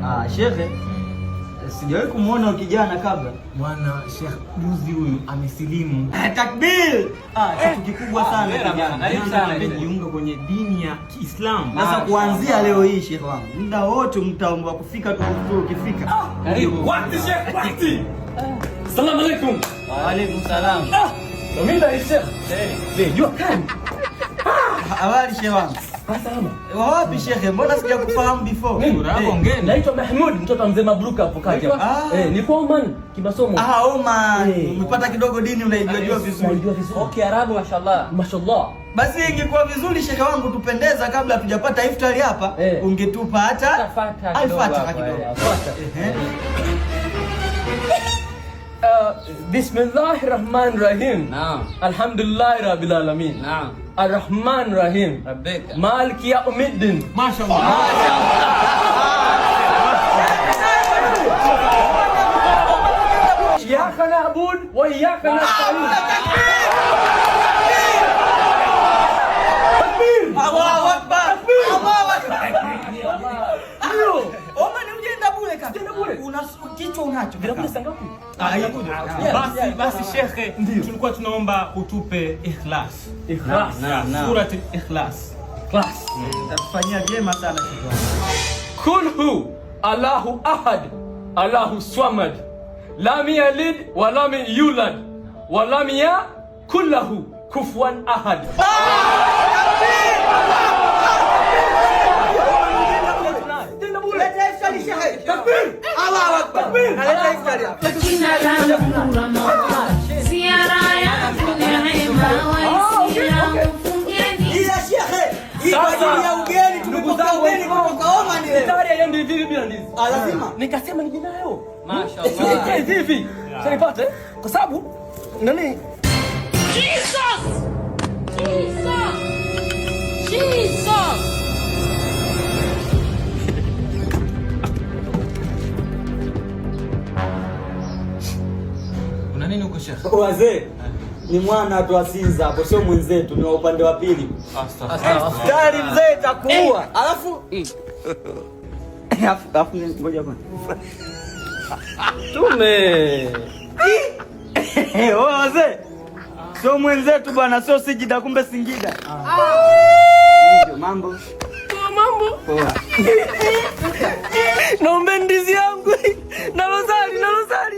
Ah, shekhe, sijawahi kumuona kijana kabla. Bwana Sheikh, juzi huyu amesilimu. Ah, takbir! Ah, kitu kikubwa sana kijana. Karibu sana, amejiunga kwenye dini ya Kiislamu. Sasa kuanzia leo hii shekhe wangu, muda wote mtaomba kufika tu ukifika. Karibu. Wakti Sheikh, wakti. Salamu alaikum. Wa alaikum salam. Ah, mimi na Sheikh. Eh, jua kali. Habari shekhe wangu. Salama. Wapi shekhe? Mbona sijakufahamu before? Mimi naitwa Mahmud, mtoto wa mzee Mabruka hapo kati. Ah. Eh, nilikuwa Oman kimasomo. Ah, Oman. Eh. Umepata kidogo dini unaijua vizuri. Naijua vizuri. Okay, Arabu mashallah. Mashallah. Basi ingekuwa vizuri shekhe wangu tupendeza kabla hatujapata iftari hapa, ungetupa hata Al-Fatiha kidogo Al-Fatiha hapo, kidogo. eh, Al-Fatiha. Ehe. Bismillahir Rahmanir Rahim. Naam. Alhamdulillahi Rabbil Alamin. Naam. Arrahman Rahim. Rabbika. Maliki yaumiddin. Mashallah. Iyyaka na'bud wa iyyaka nasta'in. Takbir! Allahu Akbar. Allahu Akbar. Ndio. Oman hujaenda bure kaka. Sijaenda bure. Una kichwa unacho. Vile saa ngapi? Ah, Basi basi shekhe, tulikuwa tunaomba utupe ikhlas. Ikhlas. Naam, naam. Surat Ikhlas. Ikhlas. Tatufanyia vyema sana shekhe wangu. Kul hu Allahu ahad Allahu swamad lam yalid wa lam yulad wa lam yakul lahu kufuwan ahad. Leta iftari shekhe. Takbir! Allahu Akbar. Leta iftari hapa. Jina langu Ramadhan, ziara yangu neema, Waislamu fungeni. Ila shekhe, hii kwa ajili ya ugeni, tumepokea ugeni kutoka Oman leo. Iftari haiendi hivi bila ndizi. Ah, lazima. Nikasema nije nayo. Mashallah. Hivi hivi. Sasa eh? Kwa sababu nani. Jesus! Jesus! Jesus! Una nini huko Sheikh? Wazee, ni mwana tu asinza hapo, sio mwenzetu, ni wa upande wa pili. Astaghfirullah. Iftari mzee itakuua. Alafu alafu ngoja kwanza. Tume. Eh, wazee. Sio mwenzetu bwana, sio Singida, kumbe Singida. Ndio mambo. Mambo. Poa. Naomba ndizi yangu na rozari na rozari.